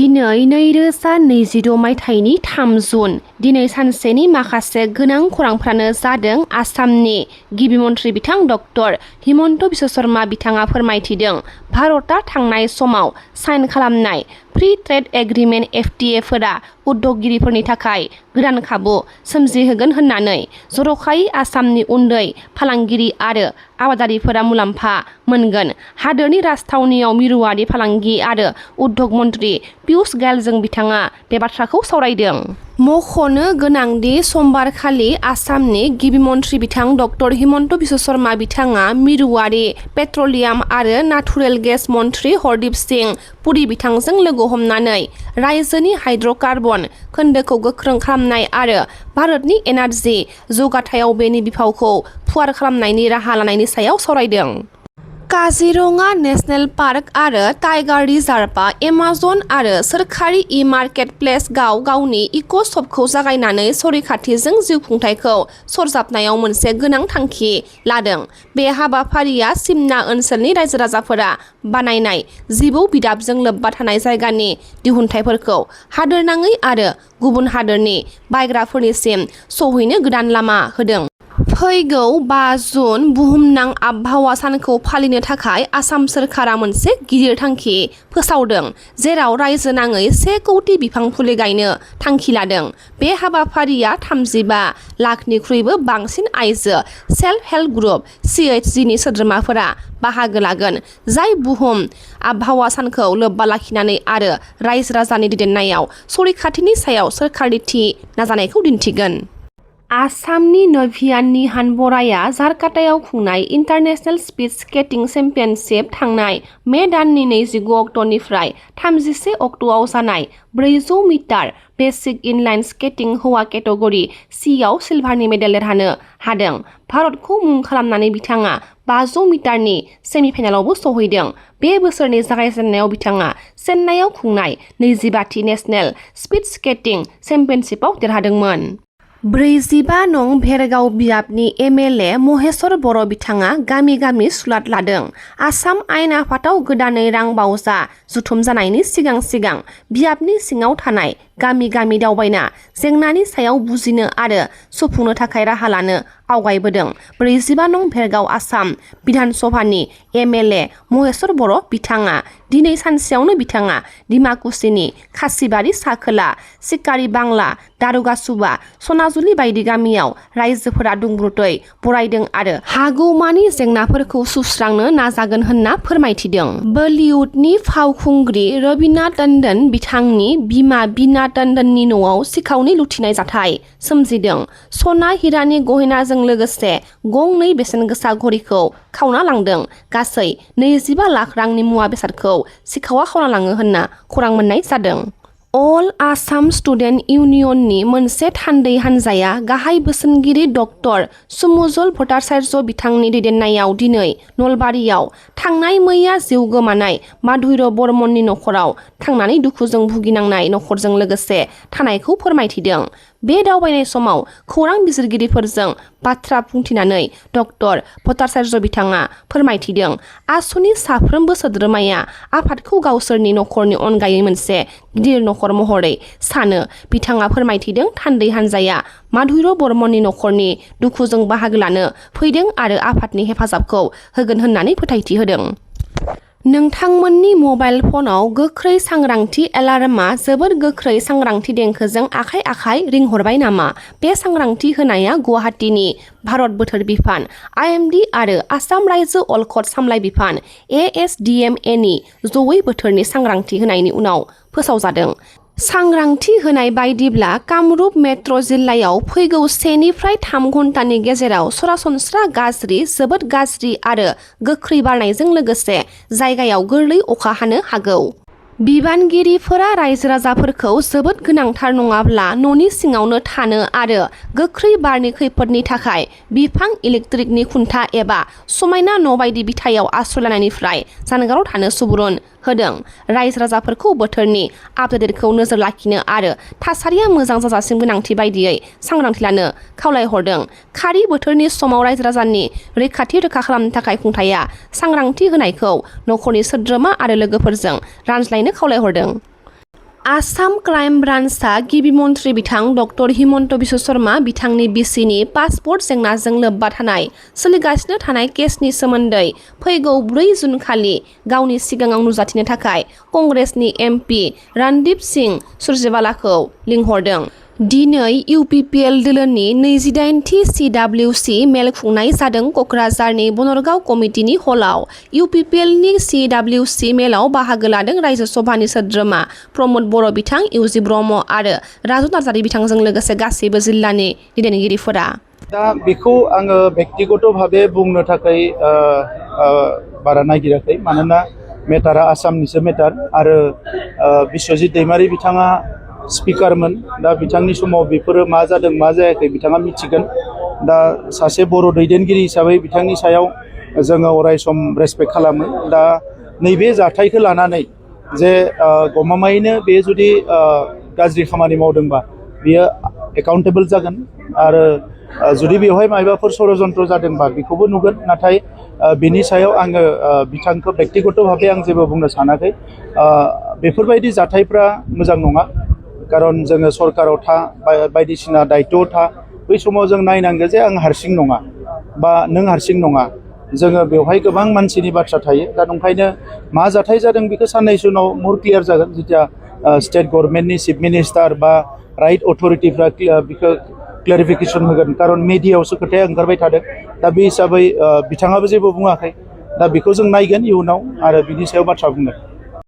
दिनै 2026 मायथाइनि 3 जुन दिनै सानसेनि माखासे गोनां खौरांफ्रानो जादों आसामनि गिबि मन्थ्रि बिथां डक्टर हिमन्त बिश्व शर्मा बिथाङा फोरमायथिदों भारतआ थांनाय समाव साइन खालामनाय फ्री ट्रेड एग्रीमेन्ट FTA फोरा उद्यगगिरिफोरनि थाखाय गोदान खाबु सोमजिहोगोन होननानै जर'खायै आसामनि उन्दै फालांगिरि आरो आबादारिफोरा मुलाम्फा मोनगोन। हादोरनि राजथावनियाव मिरुआरि फालांगि आरो उद्योग मन्थ्रि पियुष गयलजों बिथाङा बे बाथ्राखौ सावरायदों। मख'नो गोनांदि समबारखालि आसामनि गिबि मन्थ्रि बिथां डक्टर हिमन्त बिश्व शर्मा बिथाङा मिरुआरि पेट्रलियाम आरो नाथुरेल गेस मन्थ्रि हरदीप सिंह पुरी बिथांजों लोगो हमनानै रायजोनि हाइड्र'कार्बन खोन्दोखौ गोख्रों खालामनाय आरो भारतनि एनार्जि जौगाथायाव बेनि बिफावखौ फुवार खालामनायनि राहा लानायनि सायाव सावरायदों। काजिरङा नेशनेल पार्क आरो टाइगार रिजार्भआ एमाजन आरो सोरखारि ई-मार्केटप्लेस गावनि इक'-शपखौ जागायनानै संरैखाथिजों जिउखुंथायखौ सरजाबनायाव मोनसे गोनां थांखि लादों। बे हाबाफारिया सिमना ओनसोलनि रायजो-राजाफोरा बानायनाय जिबौ बिदाबजों लोब्बा थानाय जायगानि दिहुनथायफोरखौ हादोरनाङै आरो गुबुन हादोरनि बायग्राफोरनिसिम सौहैनो गोदान लामा होदों। फैगौ 5 जुन बुहुमनां आबहावा सानखौ फालिनो थाखाय आसाम सोरखारा मोनसे गिदिर थांखि फोसावदों, जेराव रायजोनाङै 1 कौटि बिफां फुलि गायनो थांखि लादों। बे हाबाफारिया 35 लाखनिख्रुइबो बांसिन आइजो सेल्फ हेल्प ग्रुप CHGनि सोद्रोमाफोरा बाहागो लागोन, जाय बुहुम आबहावा सानखौ लोब्बा लाखिनानै आरो रायजो-राजानि दैदेननायाव संरैखाथिनि सायाव सोरखारनि थि नाजानायखौ दिन्थिगोन। आसामनि नभियाननि हानबराया जारकातायाव खुंनाय इन्टारनेशनेल स्पीड स्केटिं चेम्पियनशिप थांनाय मे दाननि 29 अक्ट'निफ्राय 31 अक्ट'आव जानाय 400 मिटार बेसिक इनलाइन स्केटिं हौवा केटेगरि सीआव सिलभारनि मेडेल देरहानो हादों। भारतखौ मुं खालामनानै बिथाङा 500 मिटारनि सेमिफाइनालावबो सौहैदों। बे बोसोरनि जागायजेननायाव बिथाङा चेन्नाईआव खुंनाय 25थि नेशनेल स्पीड स्केटिं चेम्पियनशिपआव देरहादोंमोन। 45 नं भेरगाव बियाबनि MLA महेश्वर बर' बिथाङा गामि गामि सुलाद लादों। आसाम आयेन आफादाव गोदानै रां बावजा जुथुम जानायनि सिगां बियाबनि सिङाव थानाय गामि गामि दावबायना जेंनानि सायाव बुजिनो आरो सुफुंनो थाखाय राहा लानो आवगायबोदों। 45 नं भेरगाव आसाम बिधान सभानि MLA महेश्वर बर' बिथाङा दिनै सानसेयावनो बिथाङा डिमाकुसिनि खासिबारि साखोला सिकारि बांला दारुगासुबा सनाजुलि बायदि गामियाव रायजोफोरा दुंब्रुदै बरायदों आरो हागौमानि जेंनाफोरखौ सुस्रांनो नाजागोन होनना फोरमायथिदों। बलिउडनि फावखुंग्रि रवीना टन्डन बिथांनि बिमा बीना टन्डननि न'आव सिखावनि लुथिनाय जाथाय सोमजिदों। सना हिरानि गहेनाजों लोगोसे गंनै बेसेनगोसा घड़ीखौ खावना लांदों। गासै 25 लाख रांनि मुवा बेसादखौ सिखावा खावना लाङो होनना खौरां मोननाय जादों। अल आसाम स्टुडेन्ट इउनियननि मोनसे थान्दै हान्जाया गाहाय बोसोनगिरि डक्टर सुमुजल भट्टाचार्य बिथांनि दैदेननायाव दिनै नलबारियाव थांनाय मैया जिउ गोमानाय माधुर्य बर्मननि नखराव थांनानै दुखुजों भुगिनांनाय नखरजों लोगोसे थानायखौ फोरमायथिदों। बे दावबायनाय समाव खौरां बिजिरगिरिफोरजों बाथ्रा बुंथिनानै डक्टर भट्टाचार्य बिथाङा फोरमायथिदों आसुनि साफ्रोमबो सोद्रोमाया आफादखौ गावसोरनि नखरनि अनगायै मोनसे गिदिर नखर महरै सानो। बिथाङा फोरमायथिदों थान्दै हान्जाया माधुर्य बर्मननि नखरनि दुखुजों बाहागो लानो फैदों आरो आफादनि हेफाजाबखौ होगोन होननानै फोथायथि होदों। नोंथांमोननि मबाइल फनाव गोख्रै सांग्रांथि एलार्मआ जोबोद गोख्रै सांग्रांथि देंखोजों आखाइ रिंहरबाय नामा? बे सांग्रांथि होनाया गुवाहाटीनि भारत बोथोर बिफान IMD आरो आसाम रायजो अलखद सामलाय बिफान ASDMAनि जयै बोथोरनि सांग्रांथि होनायनि उनाव फोसावजादों। सांग्रांथि होनाय बायदिब्ला कामरुप मेट्र' जिल्लायाव फैगौ 1 निफ्राय 3 घन्टानि गेजेराव सरासनस्रा गाज्रि, जोबोद गाज्रि आरो गोख्रै बारनायजों लोगोसे जायगायाव गोरलै अखा हानो हागौ। बिबानगिरिफोरा रायजो-राजाफोरखौ जोबोद गोनांथार नङाब्ला न'नि सिङावनो थानो आरो गोख्रै बारनि खैफोदनि थाखाय बिफां, इलेक्ट्रिकनि खुन्था एबा समायना न'बायदि बिथायाव आश्रय लानायनिफ्राय जानगाराव थानो सुबुरुन होदों। रायजो-राजाफोरखौ बोथोरनि आपडेटखौ नोजोर लाखिनो आरो थासारिया मोजां जाजासिम गोनांथि बायदियै सांग्रांथि लानो खावलायहरदों। खारि बोथोरनि समाव रायजो-राजानि रैखाथि रोखा खालामनो थाखाय खुंथायआ सांग्रांथि होनायखौ नखरनि सोद्रोमा आरो लोगोफोरजों रानज्लायनो खावलायहरदों। आसाम क्राइम ब्रान्चआ गिबि मन्थ्रि बिथां डक्टर हिमन्त बिश्व शर्मा बिथांनि बिसिनि पासपर्ट जेंनाजों लोब्बा थानाय सोलिगासिनो थानाय केसनि सोमोन्दै फैगौ 4 जुन खालि गावनि सिगाङाव नुजाथिनो थाखाय कंग्रेसनि एमपि रणदीप सिंह सुरजेवालाखौ लिंहरदों। दिनै इउपिपिएल दोलोनि 28थि CWC मेल खुंनाय जादों कक्राझारनि बनरगाव कमिटिनि हलाव। इउपिपिएलनि CWC मेलाव बाहागो लादों रायजो सभानि सोद्रोमा प्रमद बर' बिथां, इउजि ब्रह्म आरो राजु नार्जारि बिथांजों लोगोसे गासैबो जिल्लानि दैदेनगिरिफोरा। दा बेखौ आङो व्यक्तिगत भाबे बुंनो थाखाय बारा नागिराखै, मानोना मेटारा आसामनिसो मेटार आरो बिश्वजित दैमारि बिथाङा स्पिकारमोन। दा बिथांनि समाव बेफोरो मा जादों मा जायाखै बिथाङा मिथिगोन। दा सासे बर' दैदेनगिरि हिसाबै बिथांनि सायाव जोङो अरायसम रेसपेक्ट खालामो। दा नैबे जाथायखौ लानानै जे गमामायैनो बे जुदि गाज्रि खामानि मावदोंबा बियो एकाउन्टेबल जागोन आरो जुदि बेवहाय माबाफोर षड़यन्त्र जादोंबा बेखौबो नुगोन। नाथाय बिनि सायाव आङो बिथांखौ व्यक्तिगत भाबे आं जेबो बुंनो सानाखै। बेफोरबायदि जाथायफ्रा मोजां नङा, खारन जोङो सरकाराव बायदिसिना दायित्वआव बै समाव जों नायनांगौ जे आं हारसिं नङा बा नों हारसिं नङा, जोङो बेवहाय गोबां मानसिनि बाथ्रा थायो। दा ओंखायनो मा जाथाय जादों बेखौ साननैसो उनाव मोर क्लियार जागोन, जेथिया स्टेट गभर्नमेन्टनि चिफ मिनिस्टार बा राइट अथरिटिफ्रा बेखौ क्लेरिफिकेसन होगोन। खारन मिडियायावसो खोथाया ओंखारबाय थादों। दा बे हिसाबै बिथाङाबो जेबो बुङाखै। दा बेखौ जों नायगोन इयुनाव आरो बिनि सायाव बाथ्रा बुंगोन।